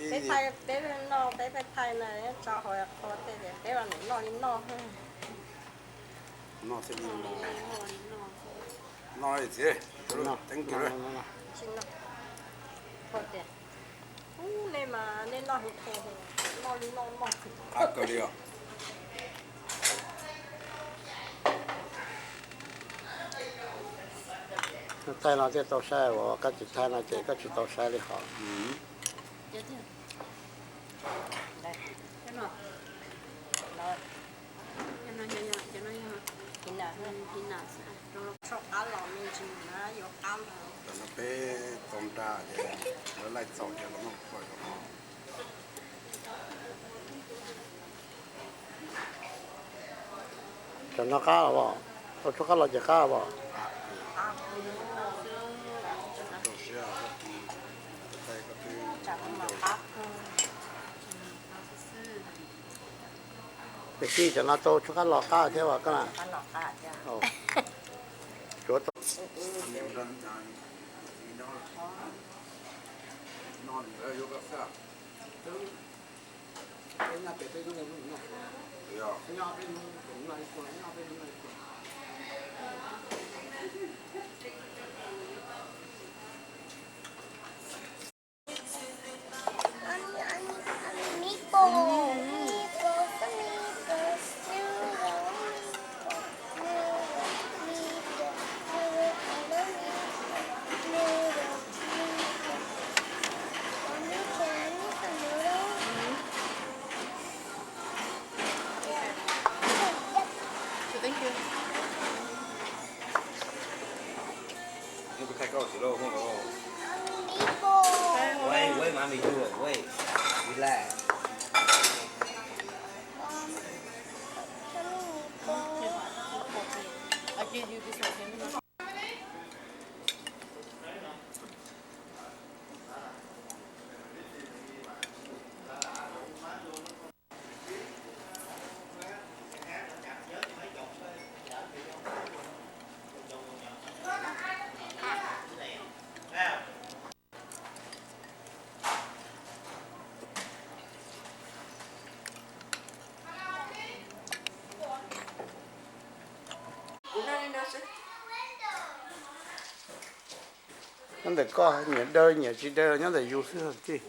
Peb thaij, peb noj peb peb thaij na, tso hauv qhua tej tias peb los niam noj li noj. Noj xwb li noj. Noj li txiv, teeb kiag lawm. Tsis noj. Qhua tias, ub, nej mas nej noj heev, noj li noj noj. Qab kawg li os. Thaij no thiaj tau saib, koj tsis thaij no ces koj tsis tau saib li hos. Tam no peb tau nra ces lawv laij txaus ces los noj kua. Tsam no qab los, tau tshuab qab los ces qab los. Tiam sis tsam no tau tshuab qab los qab thiab as koj na. Tsuav tau. Wait, wait, mommy, do it. Wait. Relax. Nyob ntawm koj, nyiam daws nyiam tsis daws los nyob ntawm yus xwb tij.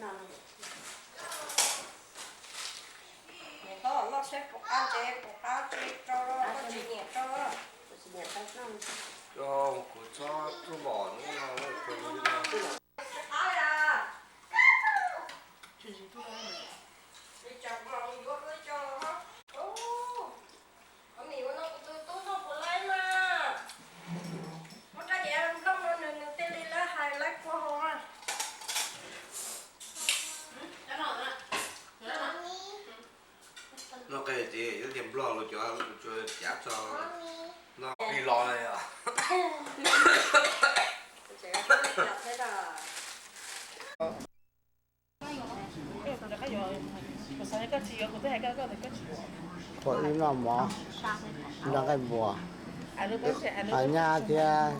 Noj qe ces yuav tias nplog los cov tsuas cav tso noj li los. Qhua wb noj mov, nrog nqaij npua, nyab thiab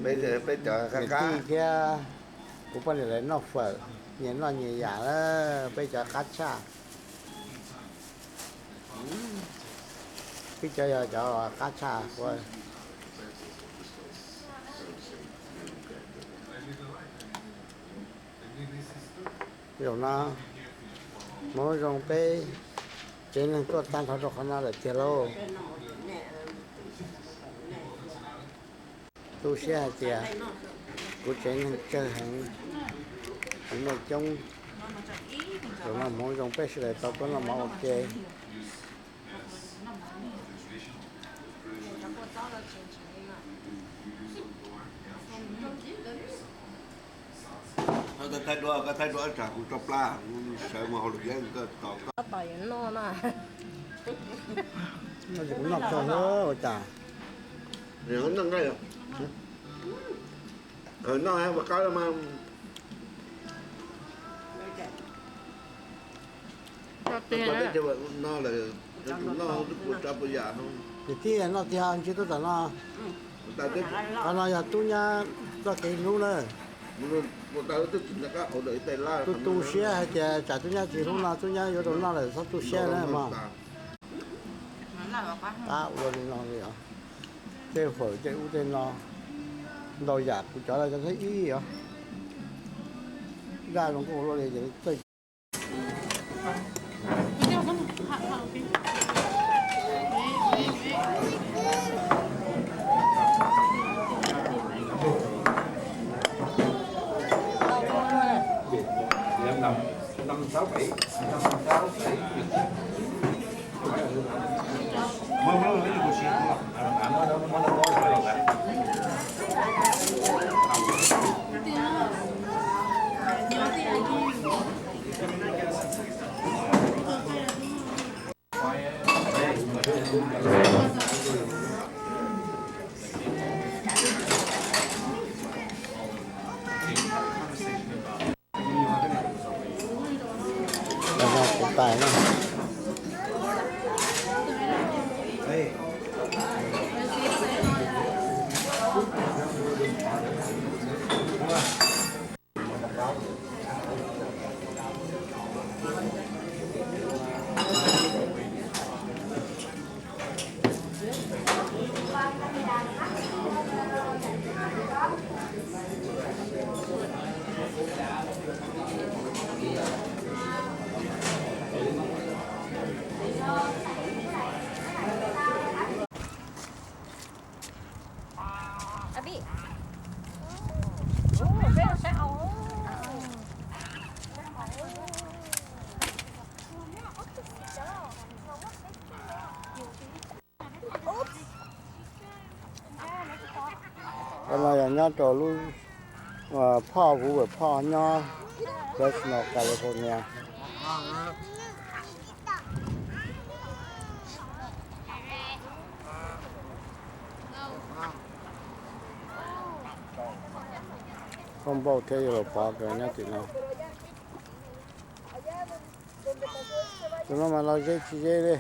niam tij thiab kuv poj niam lawv noj fawm, nyias noj nyias yam na, peb cov qab tshaj. Peb cov yog cov qab tshaj ua. Zaum no hmoov zoo peb tsev neeg tuaj tag nrho rau qhov no lawm tiag lauj. Tu siab hais tias kuv tsev neeg tsawg heev, kuv muaj coob. Zaum no hmoov zoo peb sawv daws tau tuaj noj mov ua ke. Koj thaij duab, koj thaij duab tsam kuv tso plab, kuv sawv mus hauj lwm, koj tos koj. Tos yuav noj na. Noj ces kuv noj kawg ua cas. Noj ua qab mas. Teb chaws no lawm, noj twb pua tsav pua yam no. Ces tib noj tiag ntsib tub tam no. Qhov no yog tub nyab txoj kev hlub na. Tu tu siab hais tias tsam tub nyab tsis hlub no, tub nyab yuav rau noj lawm txhob tu siab na mog. Qab ua li no li os. Tej fawm tej ub tej no, ntau yam kuv cov lawv cov thiab ib os. Zaj zoo nkauj luaj li ces txawj. Kuv tais na. Qhov no yog nyob rau lub phoj vuv vawm phoj nyob Fresno, California. Koj npauj thiab yuav los pov kawg nyob tim no. Tus no mas los ze tsis ze li.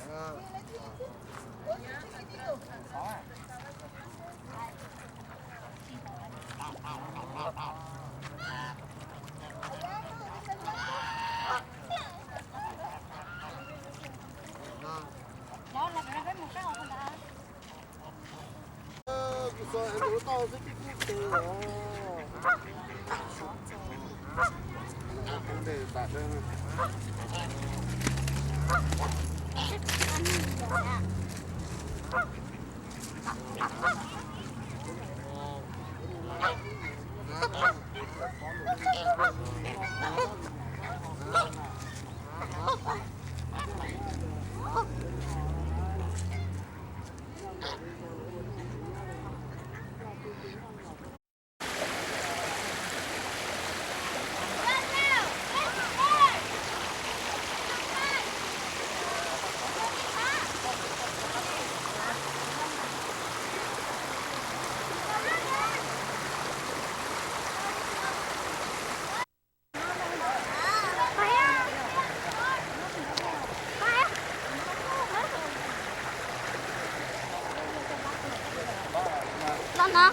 Los no.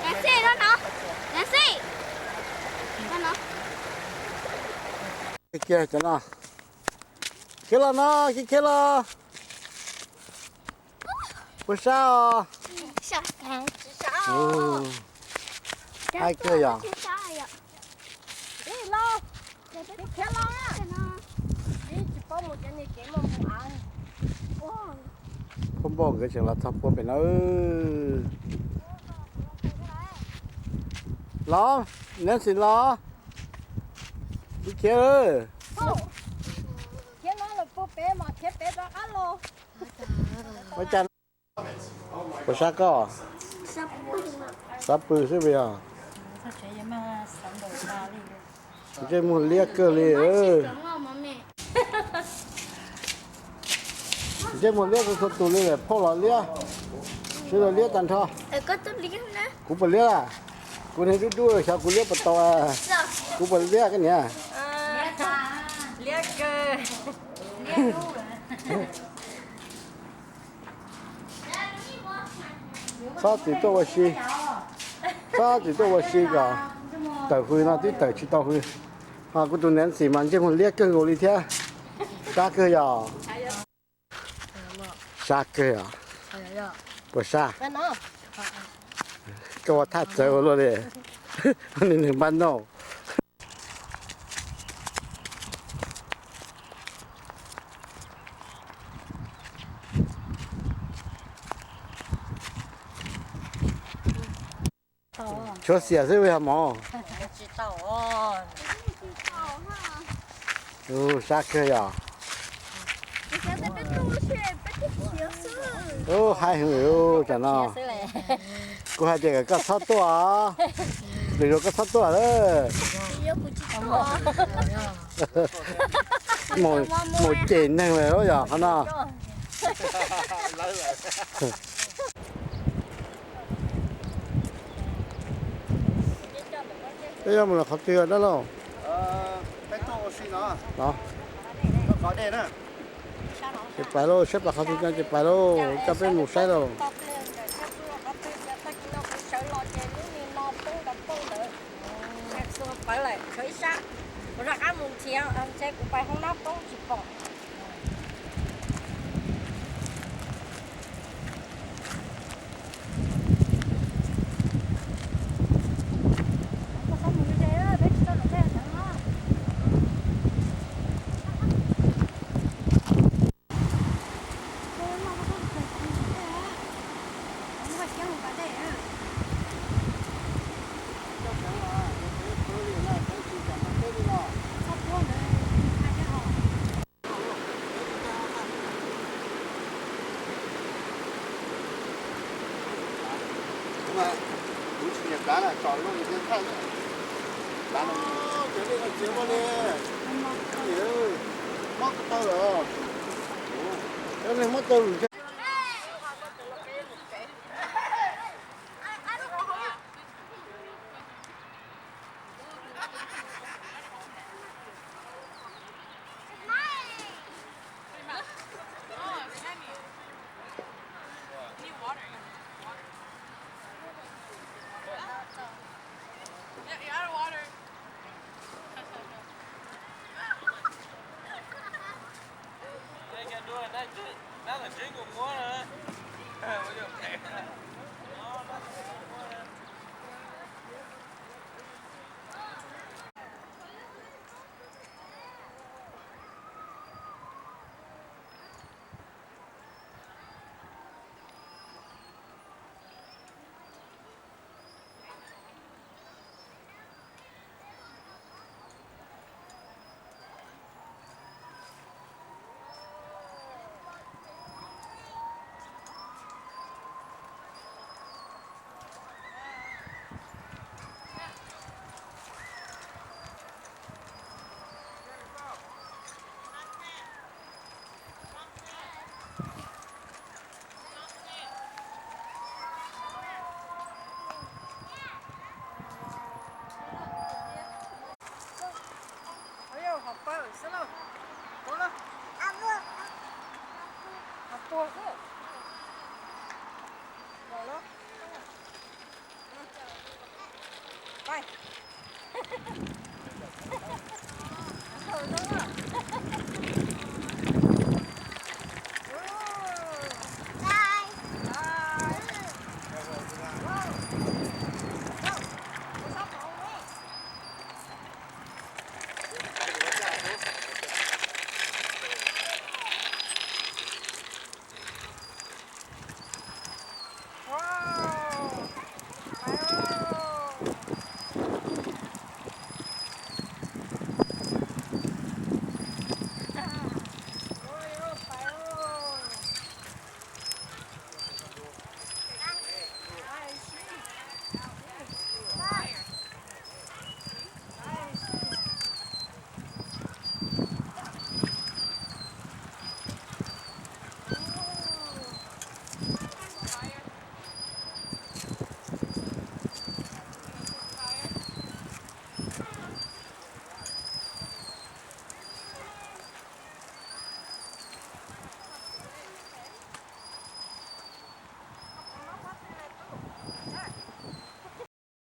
Nancy, los no. Nancy. Los no. Khiav cov no. Khiav los no, khiav khiav los. Puas sab os? Haib kawg yom. Phauj Npauj nkawd tseem los txog puag pem na. Los, Nancy los. Khiav khiav. Ua cas? Puas sab koj? Xav pw xwb puas yog? Ntsej muag liab kawg li. Ntsej muag liab kawg txhua tus li lawm, phauj los liab, sib los liab tag nrho. Kuv puas liab? Kuv niag dub dub xyov kuv liab puas tau. Kuv puas liab koj niam? Txhob txwm tuaj ua si. Tab tsis tuaj ua si kom tawm hws no twb tawm tsis tau hws. Ho kuv tus Nancy mas ntsej muag liab kawg nkaus li thiab. Sab kawg yog. Sab kawg yog. Puas sab? Koj ua thaj txawv ua luaj li. Nws npaj noj. Tshuav xiam xwb ua yog mov. Sab kawg yog. Ub, haib heev li tam no. Kuv hais tias kom koj txhob tuaj, lwm zaus koj txhob tuaj lawm. Mus cem neeg lawm yog qhov no. Peb yuav mus los qhov twg dab laug? Ces pais lauj, saib pais qhov twg no ces pais lauj, coj peb mus saib lauj. Mob ko taw lawm. Mob ko taw lawm. Ho pawg xwb lauj. Tuav lauj. Ho puag xwb. Los lauj. Pais.